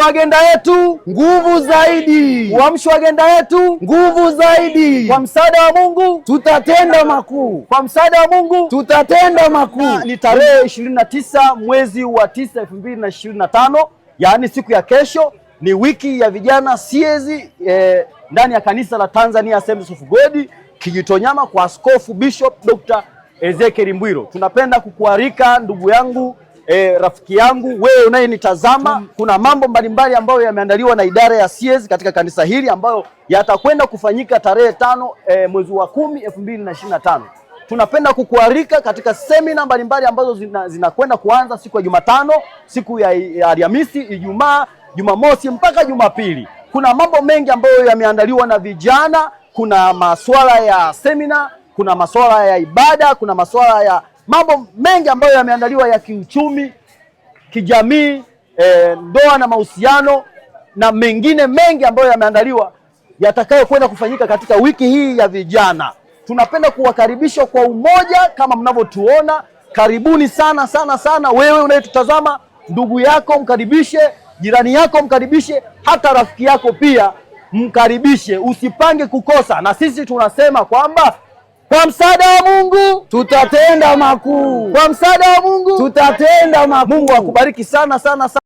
wa agenda yetu, Nguvu zaidi, uamsho wa agenda yetu, nguvu zaidi. Kwa msaada wa Mungu Tutatenda makuu, kwa msaada wa Mungu tutatenda makuu. Ni tarehe 29 mwezi wa 9 2025, yaani siku ya kesho ni wiki ya vijana CAZ ndani ya kanisa la Tanzania Assemblies of God Kijitonyama kwa Askofu Bishop Dr. Ezekiel Mbwilo. Tunapenda kukualika ndugu yangu, rafiki yangu wewe unayenitazama, kuna mambo mbalimbali ambayo yameandaliwa na idara ya CAZ katika kanisa hili ambayo yatakwenda kufanyika tarehe 5 mwezi wa 10 2025. Tunapenda kukualika katika semina mbalimbali ambazo zinakwenda kuanza siku ya Jumatano, siku ya Alhamisi, Ijumaa, Jumamosi mpaka Jumapili. Kuna mambo mengi ambayo yameandaliwa na vijana. Kuna masuala ya semina, kuna masuala ya ibada, kuna masuala ya mambo mengi ambayo yameandaliwa ya kiuchumi, kijamii, ndoa na mahusiano na mengine mengi ambayo yameandaliwa yatakayokwenda kufanyika katika wiki hii ya vijana. Tunapenda kuwakaribisha kwa umoja kama mnavyotuona. Karibuni sana sana sana. Wewe unayetutazama, ndugu yako mkaribishe, jirani yako mkaribishe, hata rafiki yako pia mkaribishe. Usipange kukosa, na sisi tunasema kwamba kwa msaada wa Mungu Tutatenda makuu, kwa msaada wa Mungu tutatenda makuu. Mungu akubariki sana sana sana.